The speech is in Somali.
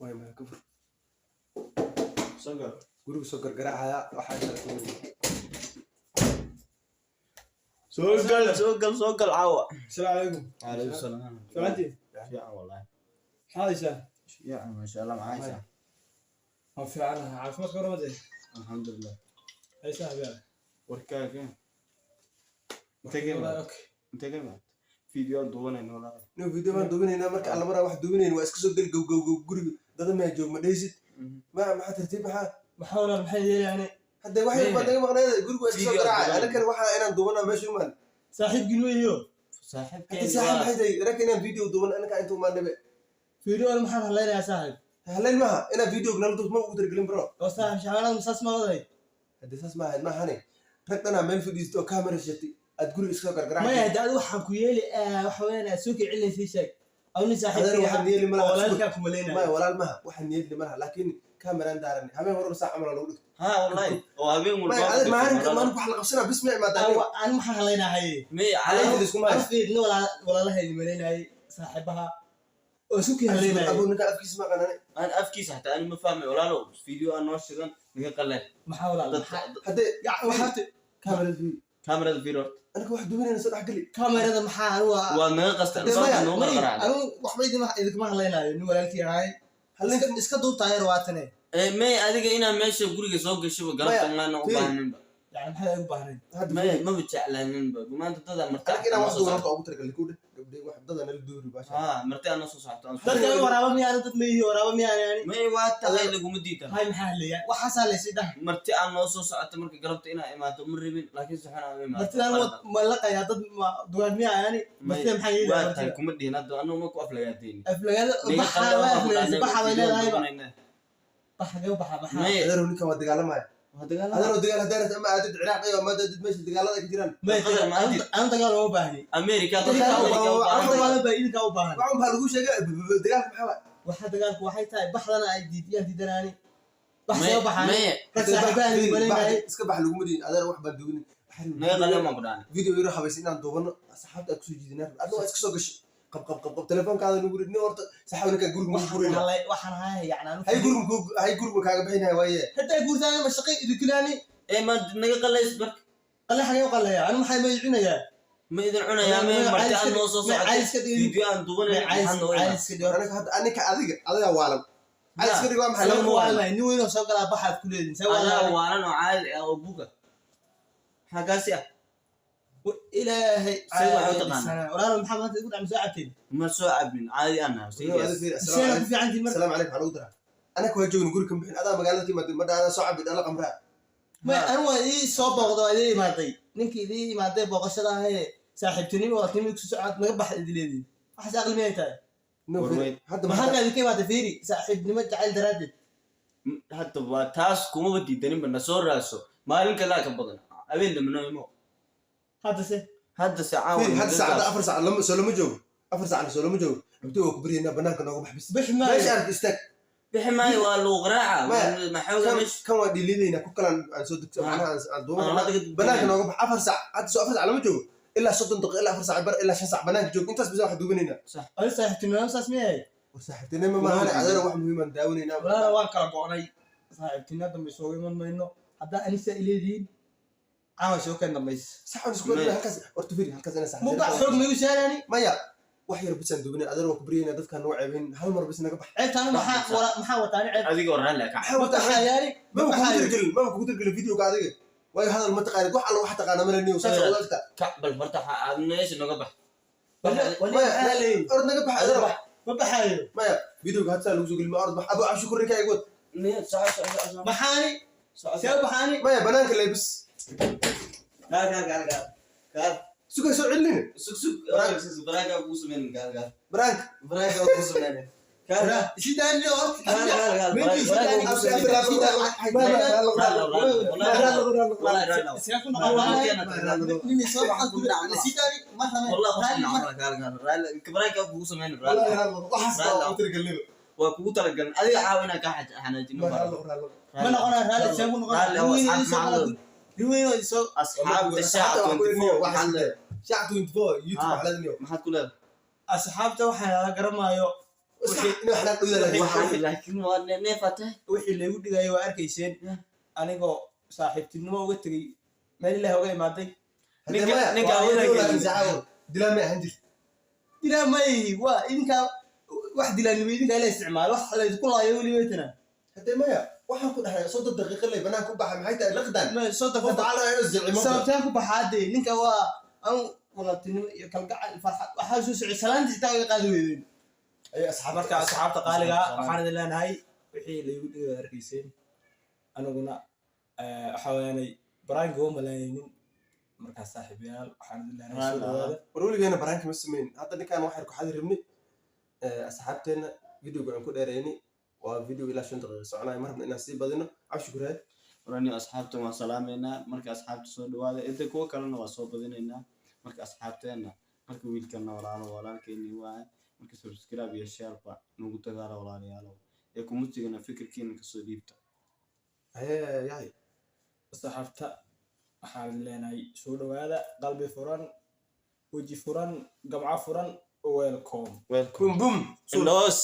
Maya, maya, ka fur. Soo gal. Guriga soo gargaraacaya, waxaa kala kulmay. Soo gal, soo gal, soo gal caawa. Asalaamu calaykum. Calaykum salaam. Fiicantii? Fiican wallahi. Maxaad haysaa? Fiican, maasha Allah, maxaa haysaa? Waan fiicanahay. Caafimaadka warramade? Alxamdulilah. Haysaa habeer. Warkaaga intee ka imaad? Intee ka imaad? Video aan duubanayno, walaal. No, video baan duubinaynaa. Marka alla maraa wax duubinayn, waa iska soo geli gow gow gow guriga. Dada maa joog ma dhehaysid? Ma maxaa tartiib, maxaa? Maxaa, walaal, maxay yeelayaani? Hadde wax yar baad naga maqneed, guriga waa iska soo Video garaacay. duubanayna. Anakan waxaa inaan duubanaa meesha umaan. Saaxiibkiin weeyo. Hadde saaxiib, maxay tahay anaka inaan video duuban? Anaka inta umaan dhabe. Video maxaan hadlaynayaa, saaxiib? Haleyn maaha inaan video nala duubto, ma ugu talagelin, bro. Oo saaxiib, shaxaanada saas ma waday? Hadde saas ma ahayd, maahane rag dhanaa meel fadhiisto oo camera shatay aad guriga iska soo gargaraacay. Maya, hadda adigu waxaan ku yeeli, waxa weeyaan aad soo kicinaysay, sheeg awni. Adeer, Saaxiibkii waxaan yeeli malaha. oo walaalkaa ku malaynaya. Maya, walaal maha, waxaan yeeli malaha, laakiin kameraan daaranay habeen horeba saac camal lagu dhigto. Ha, wallahi oo habeen walba. Maya, adeer, maalinka maalinka wax la qabsanaa bis ma imaadaa? Ani maxaan hadlaynahay? May. Haleynta iskuma haysto. Afkeedna walaalahaydi malaynayay, saaxiibaha oo isu kii hadlaynayay. Abuu, ninka afkiisa ma qanane. Aan afkiisa xataa ani ma fahmay, walaalo. Video aan noo shidan, naga qale. Maxaa, walaal? Dadka Haddee Ya, waxaa kamerada fiiri. Kamerada fiiri horta. Anaka wax duubinayna soo dhex geli. Kamerada maxaa anigu Waad naga qastan. Dee, maya, Noo May, qarqaracda. anigu waxba idinkama hadlaynayo, nin walaalkii ahay. Haleynta Iska duubtaa yar waatane. May, adiga inaa meesha guriga soo gashaba galabta Maya, maana u fiiri. baahaninba. Yani maxaa igu baahnayn? Hadda May, maba jeclaaninba maanta dada marti. Anaka inaan wax duuban horta ugu talagalay kudhe gabdhay wax dada nala duuri baasha. Ha, marti aan noo soo socoto aan Dadka anigu waraaba miyaana? Dad mayihi, waraaba miyaana yani? May, waa tahay, laguma diidan. Hay, maxaa hadlayaa? Waxaasaa laysi dhaha. Marti aan noo soo socoto, marka galabta inaa imaato ma rabin, laakiin si xun aan u imaato. Martida anigu ma laqayaa? Dad ma dugaan miyaa yani? Martida maxaa waa yeelaya tahay martida? Kuma dhihin hadda, anu ma ku aflagaadeyni. Aflagaada baxaa waa aflagaasa, baxa bay leedahayba, baxa gee baxa maxaa? May. Adeerow, ninkan waa dagaalamaya. Waa dagaalama. Adeerow, dagaal haddii rabto ama aadid Ciraaq iyo ama aadid meesha dagaalada ay ka jiraan. May. Qadar ma adid. Anu dagaal uma baahni. America dadka Idinkaa u America u baahan. baahan. Anu dagaal baa idinkaa u baahan. Waxun baa lagu sheegay dagaalka maxaa waay? Waxa dagaalku waxay tahay baxdana ay diidiyaan, diidanaani bax May- soo baxaan. May. Rag saaxiibaha Fiiri, malaynayay. Iska bax laguma diin, adeer, wax baan duubinin. Naga qalin baan ku dhahnay. Video yaro habaysa inaan duubano, asxaabta aad kusoo jiidinaa. Adna waa iska soo gashay, qab qab qab qab telefoonkaada nagu rid. Nin horta saxaab, ninkaan guriga maku gurayna. Waxaan ahay yani anu Hay, guriga hay, guriga kaaga bixinaya waaye. Hadday guurtaan ma shaqay idinkilaani. Ee, ma naga qalays marka. Qalle xagee u qalleeya? Anu maxay ma icinayaa? Ma idin cunayaa? May, marti aan noo soo May socotay. cayska dhigin. Video aan duubanay, maxaa noo imaan? Cayska dhigo. Anaga hadda aninka adiga waalan, cali iska dhig, waa maxay? Lama Lama waalan. waalnay, nin weyn oo soo galaa baxaad ku leedihin see Adaa waalnay? waalan oo caadi ah oo buga maxaa kaasi ah? Ilaahay. See waxay u taqaanaa? Walaal, maxaa maanta igu dhacay? Soo cabteen? Ma soo cabin, caadi aan nahay. Adiga fiiri, seena assalaamu ku calaykum. fiicantiin marka. Asalaamu calaykum, waxaa lagu daraa anaka waa joogin guri kan bixin, adaa magaalada ka imaatay, ma dhahdaa soo cabi dhala qamraa. May, anu waa ii soo booqda, waa idii imaaday, ninkii idii imaaday booqashada ahee saaxiibtinimo walaaltinimo ku socod naga bax idi leedihin, waxaas aqli miyay tahay? No, War fiiri, weyn. hadda maxaa maxaa halkaa idinka imaatay? Fiiri, saaxiibnimo jacayl daraaddeed. Hadda waa taas, kumaba diidaninba, na soo raaso maalin kalaa ka badan, habeen dambe noo imo. Hadda se? Hadda se caawa. Fiiri, hadda saacadda 4 saac lama soo lama joogo, 4 saacna soo lama joogo. Abti, waa ku baryaynaa, banaanka nooga bax bis. Bixi maayo. Meesha aragto istaag. Bixi maayo, waa lagu qaraaca. Maya, maxooga kan meesha. Kan waa dhiliidaynaa, ku kalaan aan soo degto macnaha aan Aan duubana. hadda kadib. Banaanka nooga bax 4 saac hadda, soo 4 saac lama joogo, ilaa 30 daqiiqo, ilaa 4 saac bar, ilaa 5 saac banaanka joog, intaas bisa wax duubanaynaa. Adi saaxiibtinimo saas miyay? War, saaxiibtinimo maahane, adeer, wax muhiimaan daawanaynaa. Walaala, waan kala go'nay, saaxiibtinimo dambe isugu iman mayno haddaa anisa ileedihiin. Caawa soo keen dambays. Sax aan isku wadnaa halkaas. Horta fiiri, halkaas inaa sax. Mubax xoog magu saarani. Maya, wax yar bisaan duubinay, adeer, waa ku baryaynaa, dadkaan nagu ceebin, hal mar bis naga bax. Ceebtaanu maxaa maxaa wataani ceeb? Adigoo raalli ah, kac. Maxaa Ma wataa? baxayaani, ma Maba kugu baxaayo. tirgelin, maba kugu tirgelin videoga adiga, waayo hadal ma taqaanid, wax alla wax taqaana male niyo, saas wadaagta. Kac bal horta, aad meesha nooga bax. Maya, orod naga bax, adeer. Ma baxaayo. Maya, videoga hadda saa lagu soo gelin, ma orod bax, abu cabshukur ninka igu wad. Soco, soco, soco. Maxaani Soco. see baxaani? Maya, banaanka leebis. Gaal, gaal, gaal, gaal, gaal. Sugay, soo celinin. Sug, sug, sug, baraaga kugu sameynin, gaal, gaal. Banaanka. Baraaga kugu sameynin, gaal, gaal. Sidaani horta. Gaal, gaal, gaal. Meelkii Baraaga kugu sameynin. See ku noqon nin soo baxan ku sidaani ma rabeen. والله qofka gaal, gaal, raalli baraaga kugu sameynin, raalli. Waxaas baa u tirgelin. Waa kugu talagalin adiga caawa inaan kaa xanaajino. Ma noqonaa raalli, see ku noqon? Raalli oo asxaab macallin. Nin weyn oo soo Asxaabta Shaac 24 waxaad leedahay? Shaac 24 YouTube waxaa leedahay. Maxaad ku leedahay? Asxaabta waxaan ala garamaayo. Iska inuu xanaaq dhowda laakiin. Waxaan laakiin waa neefaa tahay. Wixii laygu dhigayay waa arkayseen. Anigoo saaxiibtinimo uga tegey, meel Ilaah uga imaaday. Haddee Ninka- maya, ninka waa awoodda iyadoo laakiin gelin. saxaawo, dilaa may ahaan jirto. Dilaa may, waa idinkaa wax dilaanimo idinkaa la isticmaalo, wax laysku laayo weliba tana. Haddee maya, waxaan ku dhahay 30 daqiiqo lay banaanka u baxa, maxay tahay liqdan? 30. Qof waxaa la rabaa inuu isjilcimo. Sababtaan ku baxaa dee ninka waa anu walaaltinimo iyo kalgacal, farxad waxaa soo socday, salaantii xitaa iga qaadi weydeen. Ay, asxaabta. Marka asxaabta qaaliga, waxaan idin leenahay wixii laygu dhigay waad arkayseen. Aniguna waxa weeyaanay baraanka uma malaynaynin. Markaa saaxiibayaal, waxaan idin leenahay soo dhawaada. War weligeena baraanka ma samayn. Hadda ninkaan waxaan ku xadi rabnay asxaabteenna videoga aan ku dheereynay waa video ilaa 5 daqiiqo soconaya. Ma rabna inaan sii badino. Cabshi kuraay. Warani asxaabta waan salaameynaa. Marka asxaabta soo dhawaada, inta kuwa kalena waa soo badinaynaa. Marka asxaabteena, marka wiilkana walaalo walaalkeeni waaye. Marka subscribe iyo shareba nagu dagaala, walaalayaalow, ee kumusigana fikirkiina kasoo dhiibta. Yahay. Asxaabta, waxaan idin leenahay soo dhawaada, qalbi furan, weji furan, gamco furan, welcome. Welcome. Bum bum. Indhoos.